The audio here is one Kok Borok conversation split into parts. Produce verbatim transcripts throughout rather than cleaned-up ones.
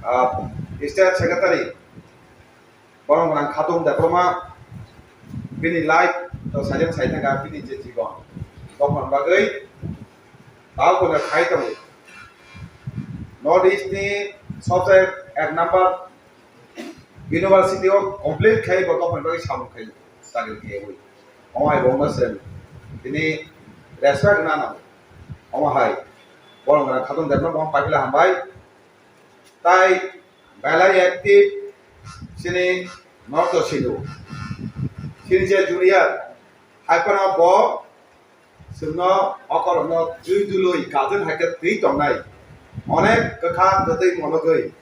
Ah, State Secretary, borok gwnang Khatung Debbarma, bini life to sajak sai thangkha, bini je jibon, tongmani bagwi tao kono khai tongo. North East ni sobse ek number university o complete khai bo tongmani bagwi samung khai, chakri khai wi. Omo hai bo wngma se tini respect rwna nango. Omo hai borok gwnang Khatung Debbarma bo paipila hambai. Tai belai active chini North Sinu. Chini je junior, hai phano bo chwngno okorokno twi dului kajwk hai khe twi tongnai. Onek kwkha kwtwi mologwi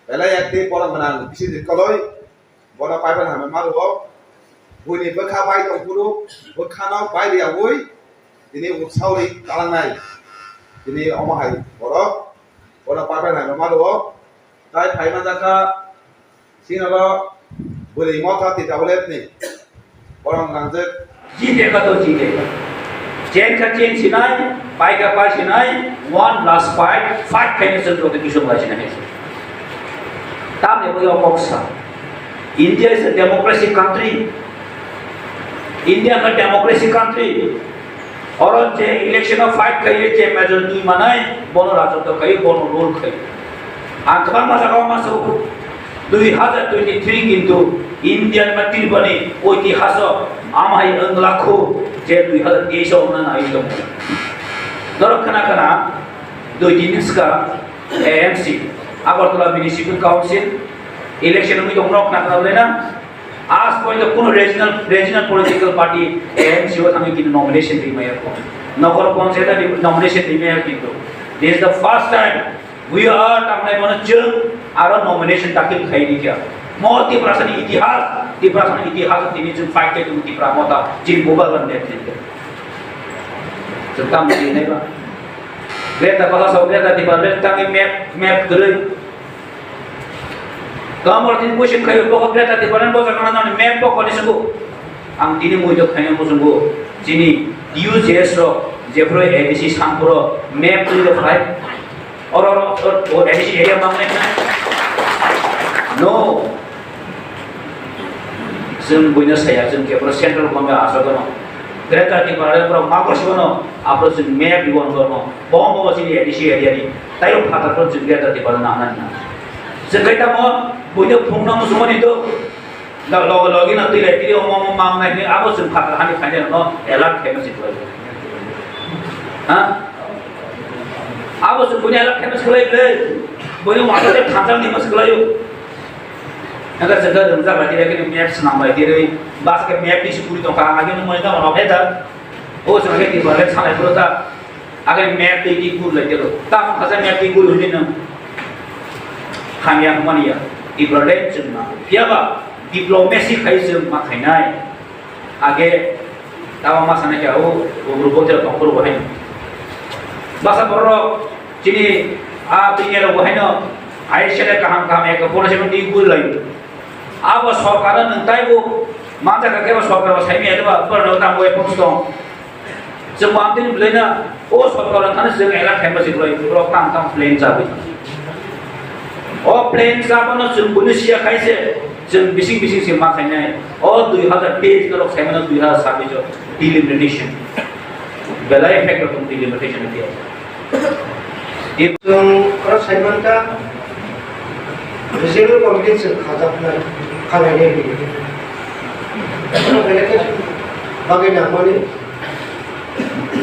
belai active borok gwnang bisi koloi. Bono paibai hamya ma rwo. Buini bwkha bai tong phuru bwkhano bai riyaui tini utsauri talangnai. Tini omo hai borok bono paibai hamya ma rwo. Tai phai manjakha sinalo bwrwi motha T W F ni borok nangjak. Jiteka to jiteka. Chen kha chen sinai, pai kha pai sinai, one plus five, five khaina chwng joto kisong lai sinai. Tamni bagwi o kok sa. India is a democracy country. India is a democracy country. Oro je election o fight khai, je majority manai, bono rajotwo khai, bono rule khai. Ang kwbangma jagao ma sago, dui hazar twenty three kintu Indian ba Tripurani oitihasok amhai wng lakho je dui hazar teis o wngna nai tongo. Norok khna khna dui din swkang A M C, Agartala Municipal Council election wngwi tongmano khna khna ble na? Aaj porjonto kuno regional, regional political party A M C o thangwi kintu nomination rimaya kho. Nokor panchayat ni nomination rimaya kintu. This is the first time we are tangnai mano chwng aro nomination dakhil khai ni kya. Mo Tiprasa ni itihas, Tiprasa ni itihas tini chwng fight khai tongo Tipra Motha, chini bubagra ni netrite. Chwng tamo rinai ba. Greater Bahasa, Greater Tipraland tangwi map, map kwrwi. Kamor tin question khayo, bokho Greater Tipraland bojak nang nang map bokho ni swngo. Ang tini mui do khaina muchungo. Chini U J S rok, jephru A D C Sangpuro map twi do phai. Oro, oro, oro, A D C area mangnai. No. Chwng buino saya, chwng khe boro central government aswk no. Greater Tipraland borok ma borsi bono, aphuru chwng map diwan borno. Bo bo chini A D C area ni. Tayo phatar ko chwng Greater Tipraland nang nang. Chwng khai tamo buino phungno muchungmani do. Lo-, loge loge no twi lai twi omo omo mang nai hinwi abo chwng phatar hani phainai no alert khaima se kwlai. Ha? Abo chwng buino alert khaima se kwlai ble. Buino masa de thanjang ni mas kwlai o. Aga jaga rwngjak bai twi khe map swnam bai twi bas khe map ni se puri tongkha, ang age no mani tamo rok he da. O chwng khe Tipraland sanai phuru ta. Age map twi twi gur lai tero. Tam khasa map twi gur hwnwi nang. Hamya mani ya. Tipraland chwng ma. Phiya ba diplomacy khai chwng ma khainai. Age tamo ma sanai kha o group o tero tong phuru bo hai. Basa borok chini a twi rok bo hai no. Ai sele kaham kaham ek pore se twi gur lai. Abo sorkar nwng taibo manjak khe bo sorkar bo saimaya de ba, borok tamo weapons tong. Chwng bo amtwini belai na, o sorkar thani chwng elak khaima se belai, borok tang tang plan chawi. O plan chabano chwng buini siya khaise, chwng bising bising se ma khainai. O dui hazar teis norok saimano dui hazar sabbish o delimitation. Belai effect rok delimitation dia. Chwng oro saimankha, regional committee chwng khajaknai, khanai nai hinwi. Oro belai khe bagwi nangmani.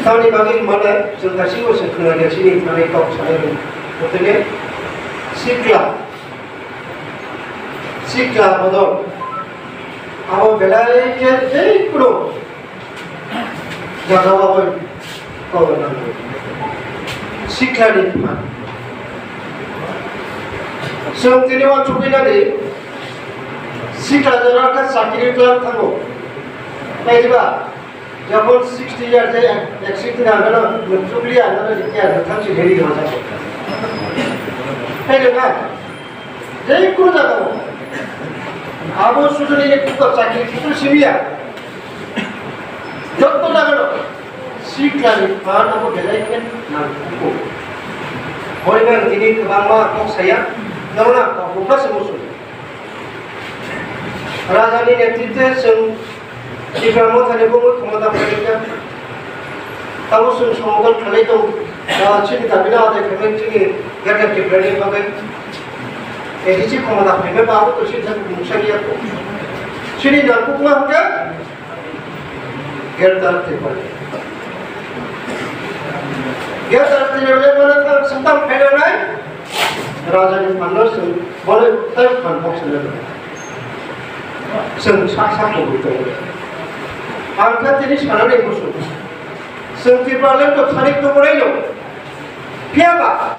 Tamni bagwi hwnmale chwng daisibo se khwnaliya chini thani kok sanai rw. Hwnkhe sikla, sikla bodol. Abo belai khe tei phuru jaga o abo kok nango. Sikla ni phan. Chwng tini uansukwi nani sikla jora khe chakri khlai thango. Nai diba? Jokon sixty years je ek, ek sixty na ano, chukli ano, ano, ano, thang si heri ho jabo. Hai de na? Je kunu jaga o. Abo sujuni je kuka chakri kuka simiya. Jotto jaga no. Sikla ni phan abo belai khe nang kuku. Hoi nang tini kwbangma kok saya. Nangna kok bukha se musu. Raja ni netritwe chwng Tipra Mothani bumui khomota phaikha. Tamo chwng somodon khlai tong, ah, chini dabi no adai khlai chini Greater Tipra ni bagwi. Edi chi khomota phaikha ba abo to sini thang mungsa ya ko. Chini nangkukma hwnkhe Greater Tipra. Greater Tipra le mana thang satam phainai. Raja ni phanno chwng bole tai phan bok sene. Chwng sak sak ko bui tongo. Ang kha tini sanani musu. Chwng Tipra le to thani to bolai no. Phiya ba